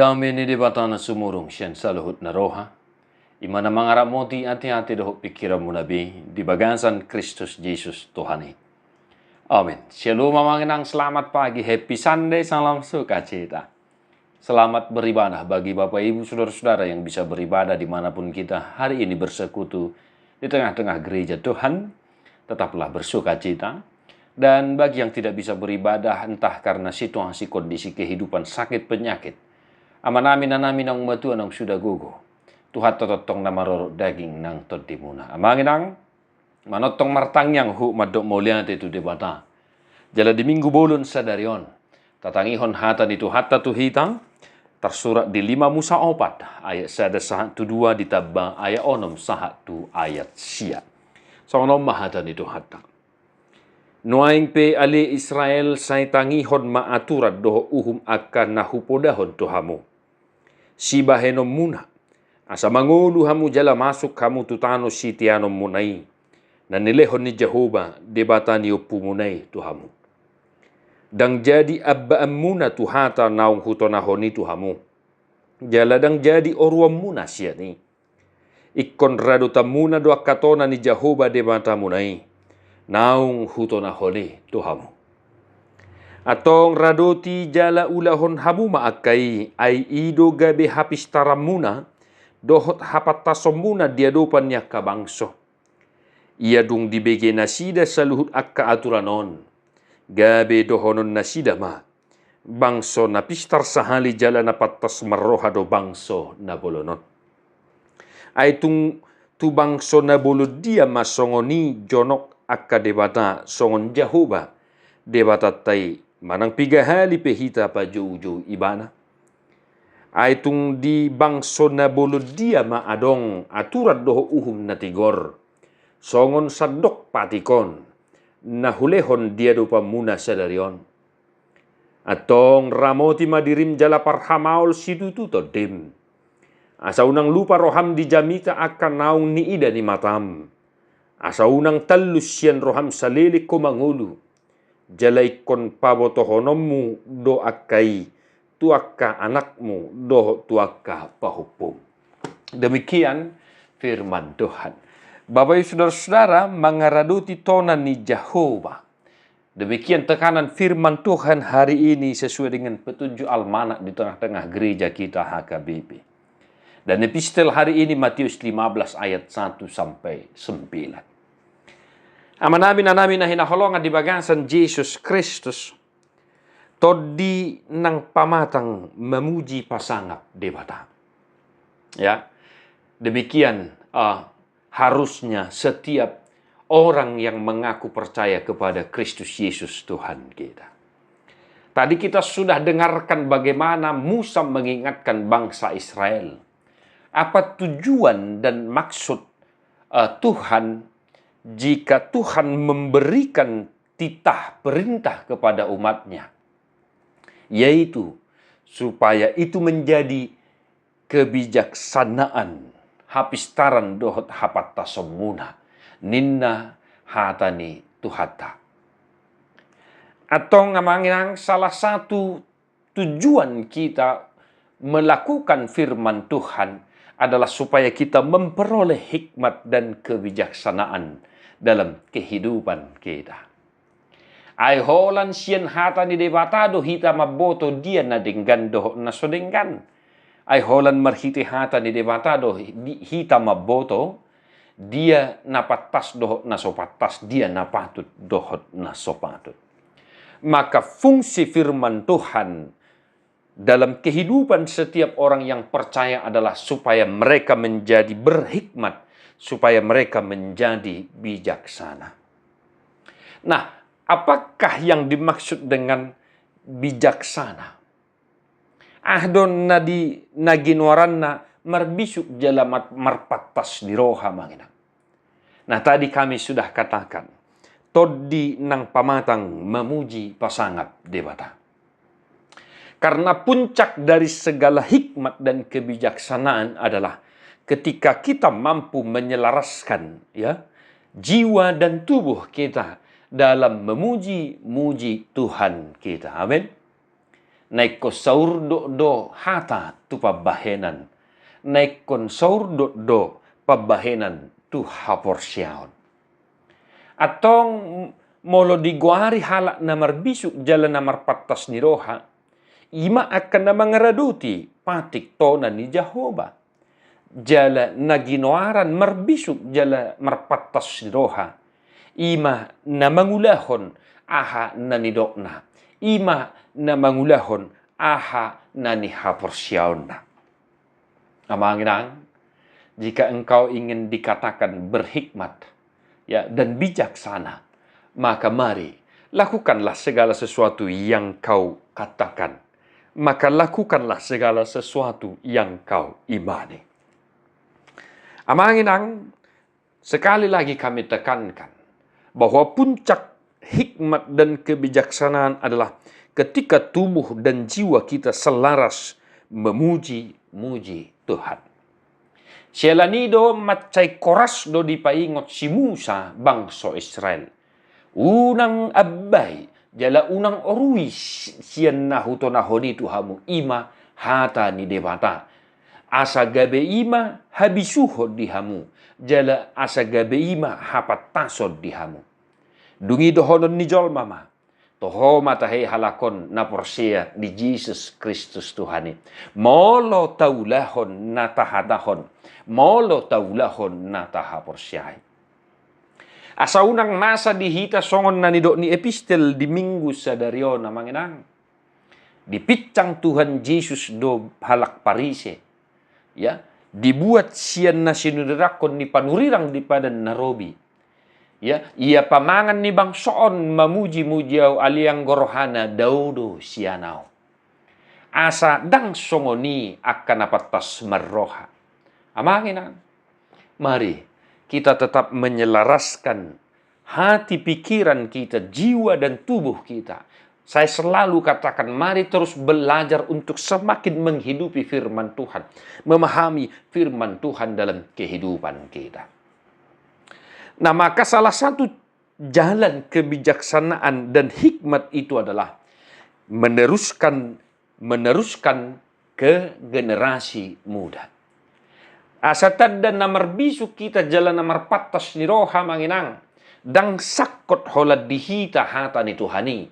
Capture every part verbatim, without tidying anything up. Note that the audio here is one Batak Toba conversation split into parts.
Dame ni Debata na sumurung sian saluhut na roha, i ma na mangaramoti ateate dohot pingkiranmuna be di bagasan Kristus Jesus Tuhan i. Amen. Shalom amang inang, selamat pagi, happy Sunday, salam sukacita. Selamat beribadah bagi Bapak Ibu Saudara-saudara yang bisa beribadah dimanapun kita hari ini bersekutu di tengah-tengah gereja Tuhan. Tetaplah bersukacita. Dan bagi yang tidak bisa beribadah, entah karena situasi kondisi kehidupan sakit penyakit, amanami, inanami naung matua, naung suda gogo, Tuhanta tongtong na marorot daging nang tondimuna. Amang inang, manongtong martangiang huhut mandok mauliate tu Debata. Jala di Minggu bolon sadari on, tatangihon hata ni Tuhanta tu hita, tarsurat di lima Musa opat, ayat sada sahat tu dua, ditamba ayat onom sahat tu ayat sia. Songon on ma hata ni Tuhanta. Nuaeng pe ale Israel, sai tangihon ma aturan dohot uhum angka na hupodahon tu hamu sibahenonmuna, asa mangolu hamu jala masuk hamu tu tano siteanonmuna i, na nilehon ni Jahowa, Debata ni ompumuna i, tu hamu. Ndang jadi ambaanmuna tu hata naung hutonahon i tu hamu, jala ndang jadi oruanmuna sian i. Ingkon radotanmuna do angka tona ni Jahowa Debatamuna i, naung hutonahon i tu hamu. Antong radoti jala ulahon hamu ma angka i, ai i do gabe hapistaranmuna dohot hapantasonmuna di adopan ni angka bangso. Ia dung dibege nasida saluhut angka aturan on, gabe dohonon nasida ma, bangso na pistar sahali jala na pantas marroha do bangso na bolon on. Ai tung tu bangso na bolon dia ma songon i jonok angka debata songon Jahowa Debatanta i, manang piga hali pe hita pajoujou ibana? Ai tung di bangso na bolon dia ma adong aturan dohot uhum na tigor, songon sandok patik on, na hulehon di adopanmuna sadari on? Antong ramoti ma dirim jala parhamaol situtu tondim, asa unang lupa roham di jamita angka naung niida ni matam, asa unang tallus sian roham saleleng ho mangolu, jala ingkon pabotohononmu do angka i tu angka anakmu dohot tu angka pahompum. Demikian firman Tuhan. Bapak Ibu Saudara-saudara, mangaradoti tona ni Jahowa. Demikian tekanan firman Tuhan hari ini sesuai dengan petunjuk almanak di tengah-tengah gereja kita H K B P. Dan epistel hari ini Matius lima belas ayat satu sampai sembilan. Amanami, inanami na hinaholongan di bagasan Jesus Kristus, tondi nang pamatang mamuji pasangap Debata. Ya, demikian, eh, harusnya setiap orang yang mengaku percaya kepada Kristus Yesus Tuhan kita. Tadi kita sudah dengarkan bagaimana Musa mengingatkan bangsa Israel. Apa tujuan dan maksud, eh, Tuhan jika Tuhan memberikan titah perintah kepada umatnya? Yaitu supaya itu menjadi kebijaksanaan, hapistaran dohot hapantasonmuna, ninna hata ni Tuhanta. Antong amang inang, salah satu tujuan kita melakukan firman Tuhan adalah supaya kita memperoleh hikmat dan kebijaksanaan dalam kehidupan kita. Ai holan sian hata ni Debata do hita mamboto dia na denggan dohot na so denggan. Ai holan marhite hata ni Debata do hi-, di-, hita mamboto dia na pantas dohot na so pantas, dia na patut dohot na so patut. Maka fungsi firman Tuhan dalam kehidupan setiap orang yang percaya adalah supaya mereka menjadi berhikmat, supaya mereka menjadi bijaksana. Nah, apakah yang dimaksud dengan bijaksana? Aha do na di, na ginoaranna marbisuk jala mar-, marpantas di roha, amang inang? Nah, tadi kami sudah katakan, tondi nang pamatang mamuji pasangap Debata. Karena puncak dari segala hikmat dan kebijaksanaan adalah ketika kita mampu menyelaraskan, ya, jiwa dan tubuh kita dalam memuji-muji Tuhan kita. Amin. na ingkon saurdot do hata tu pambahenan, na ingkon saurdot do pambahenan tu haporseaon. Antong molo digoari halak na marbisuk jala na marpantas ni roha, i ma angka na mangaradoti patik tona ni Jahowa. Jala na ginoaran marbisuk jala marpantas ni roha, i ma na mangulahon aha na nidokna, i ma na mangulahon aha na nihaporseaonna. Amang inang, jika engkau ingin dikatakan berhikmat, ya, dan bijaksana, maka mari, lakukanlah segala sesuatu yang kau katakan. Maka lakukanlah segala sesuatu yang kau imani. Amang inang, sekali lagi kami tekankan bahwa puncak hikmat dan kebijaksanaan adalah ketika tubuh dan jiwa kita selaras memuji-muji Tuhan. Siala ni i do mansai horas do dipaingot si Musa bangso Israel. Unang ambai, jala unang orui si-, sian na hutonahon i tu hamu, i ma hata ni Debata. Asa gabe i ma habisuhon di hamu, jala asa gabe i ma hapantason di hamu. Dung i dohonon ni jolma ma, toho ma tahe halak on na porsea di Jesus Kristus Tuhan i. Molo taulahon na tahatahon, molo taulahon na tahaporseai. Asa unang masa di hita songon na nidok ni epistel di Minggu sadari on, amang inang. Dipinsang Tuhan Jesus do halak Parise. Ya, dibuat sian na sinurirangkon ni panurirang di Padan na Robi. Ya, ia pamangan ni bangso on mamuji-muji Ahu, alai anggo rohana dao do sian Ahu. Asa ndang songon i angka na pantas marroha. Amang inang, mari kita tetap menyelaraskan hati, pikiran kita, jiwa dan tubuh kita. Saya selalu katakan, mari terus belajar untuk semakin menghidupi firman Tuhan, memahami firman Tuhan dalam kehidupan kita. Nah, maka salah satu jalan kebijaksanaan dan hikmat itu adalah meneruskan, meneruskan ke generasi muda. Asa tanda na marbisuk hita jala na marpantas ni roha, amang inang, ndang sangkot holan di hita hata ni Tuhan i.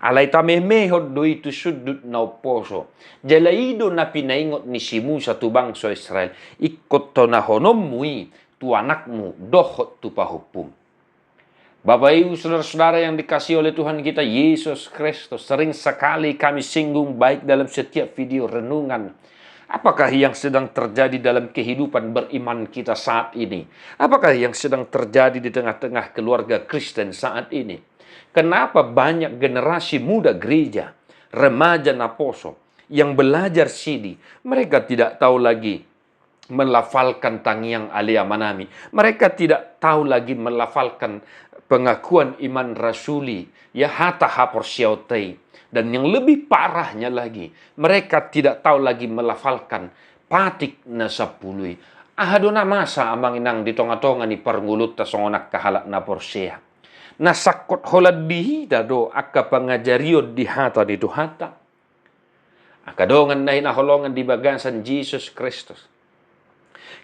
Alai tamehmehon do i tu sundut na umposo. Jala i do na pinaingot ni si Musa tu bangso Israel. Ingkon tonahononmu i tu anakmu dohot tu pahompum. Bapak Ibu, saudara-saudara yang dikasihi oleh Tuhan kita Yesus Kristus, sering sekali kami singgung baik dalam setiap video renungan. Apakah yang sedang terjadi dalam kehidupan beriman kita saat ini? Apakah yang sedang terjadi di tengah-tengah keluarga Kristen saat ini? Kenapa banyak generasi muda gereja, remaja naposo, yang belajar sidi, mereka tidak tahu lagi melafalkan tangiang ale ama nami. Mereka tidak tahu lagi melafalkan pengakuan iman rasuli, ya, hata haporseaonta i. Dan yang lebih parahnya lagi, mereka tidak tahu lagi melafalkan patik na sampulu i. Aha do na masa, amang inang, di tonga-tonga ni parngoluonta songon angka halak na porsea? Na sangkot holan di hita do angka pangajarion di hata ni Tuhanta? Angka dongan na hinaholongan di bagasan Jesus Kristus,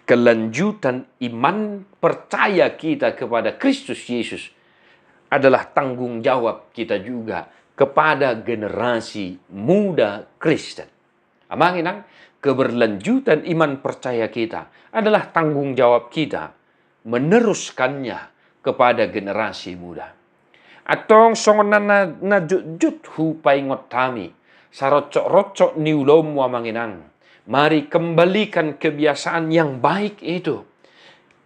kelanjutan iman percaya kita kepada Kristus Yesus adalah tanggung jawab kita juga kepada generasi muda Kristen. Amang inang, keberlanjutan iman percaya kita adalah tanggung jawab kita meneruskannya kepada generasi muda. Antong songon na, na, na jotjot hupaingot hami, saroncok-roncok ni ulaonmu, amang inang, mari kembalikan kebiasaan yang baik itu.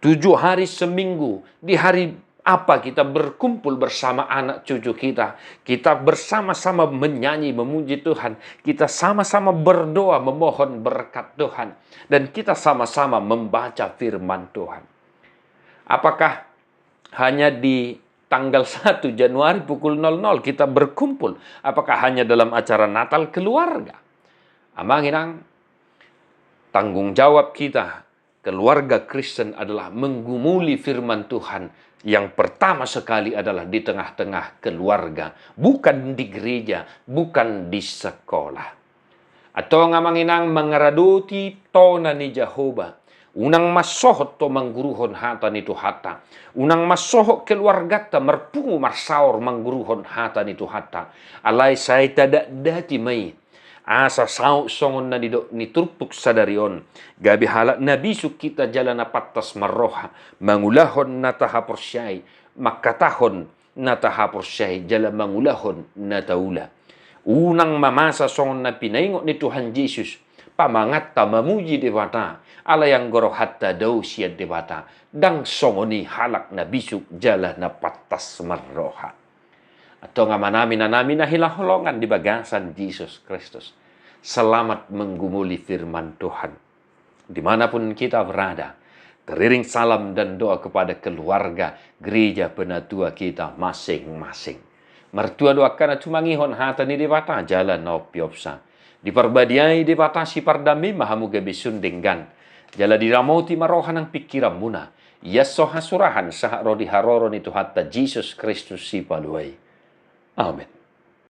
Tujuh hari seminggu, di hari apa kita berkumpul bersama anak cucu kita, kita bersama-sama menyanyi, memuji Tuhan, kita sama-sama berdoa, memohon berkat Tuhan, dan kita sama-sama membaca firman Tuhan. Apakah hanya di tanggal satu Januari pukul nol nol kita berkumpul? Apakah hanya dalam acara Natal keluarga? Amang inang, tanggung jawab kita, keluarga Kristen, adalah menggumuli firman Tuhan yang pertama sekali adalah di tengah-tengah keluarga, bukan di gereja, bukan di sekolah. Antong amang inang, mangaradoti tona ni Jahowa, unang mansohot ho mangguruhon hata ni Tuhanta. Unang mansohot keluarganta marpungu marsaor mangguruhon hata ni Tuhanta. Alai sai tadatdati ma i, asa saut songon na nidok ni turpuk sadari on, gabe halak na bisuk hita jala na pantas marroha, mangulahon na tahaporseai, mangkatahon na tahaporseai jala mangulahon na taula. Unang ma masa songon na pinaingot ni Tuhan Jesus, pamanganta mamuji Debata, alai anggo rohanta dao sian Debata, ndang songon i halak na bisuk jala na pantas marroha. Antong amanami, inanami na hinaholongan di bagasan Jesus Kristus, selamat menggumuli firman Tuhan. Di mana pun kita berada, teriring salam dan doa kepada keluarga gereja penatua kita masing-masing. Martua do angka na tumangihon hata ni Debata jala na umpeopsa. Diparbadiai Debata sipardame ma hamu gabe son denggan, jala diramoti ma roha nang pingkiranmuna, ia so hasurahan sahat ro di haroro ni Tuhanta Jesus Kristus Sipalua i. Amen.